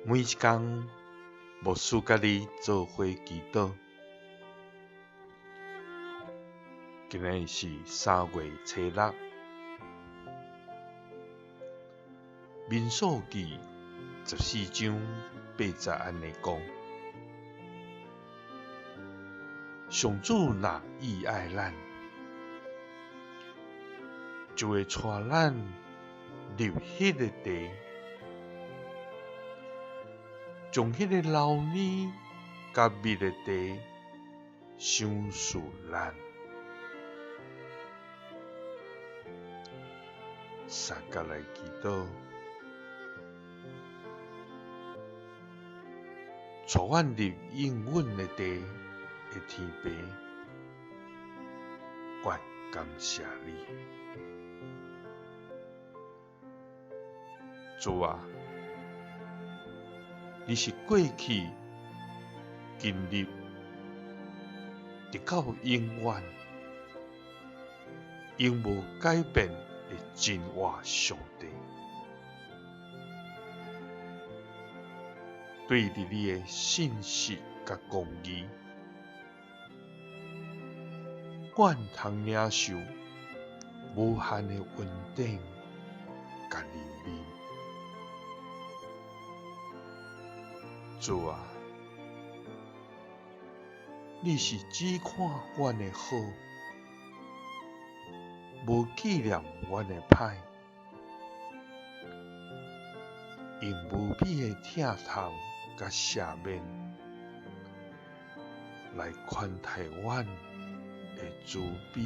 每一工，牧師佮你做伙祈禱。今日是3月初6，民數記14章8節按呢講：上主若意愛咱，就會帶咱入彼个地，將彼个流奶佮蜜的地賞賜咱。三角來祈禱，帶阮入應允的地的天父，阮感謝你。主啊，你是過去、今日、直到永遠，永無改變的真活上帝。對著你的信實佮公義，阮通領受無限的恩典佮憐憫。主啊，你是只看阮的好，無紀念阮的歹，用無比的疼痛佮赦免來寬待阮的慈悲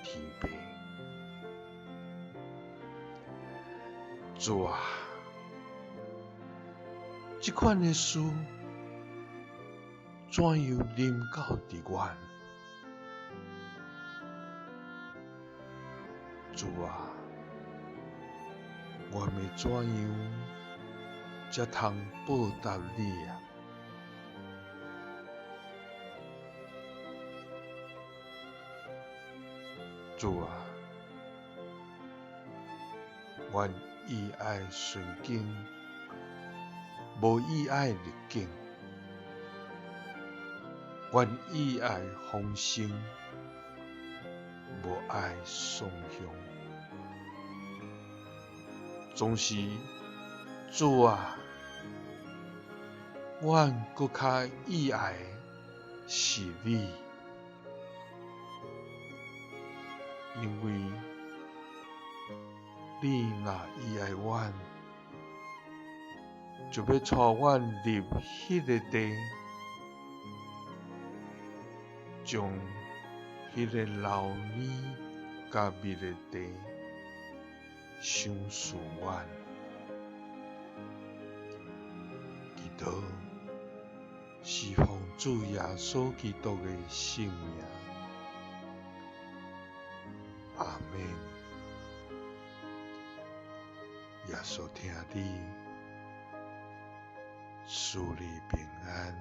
天父。主啊，這款的事怎樣臨到佇阮？主啊，阮欲怎樣才通報答你啊？主啊，阮意愛順境，無意愛逆境；阮意愛豐盛，無愛喪享。總是，主啊，阮閣較意愛的是你，因為你若意愛阮，就欲帶阮入彼个地，將彼个流奶佮蜜的地賞賜阮。祈禱是奉主耶穌基督的聖名，阿們。耶穌疼你，賜你平安。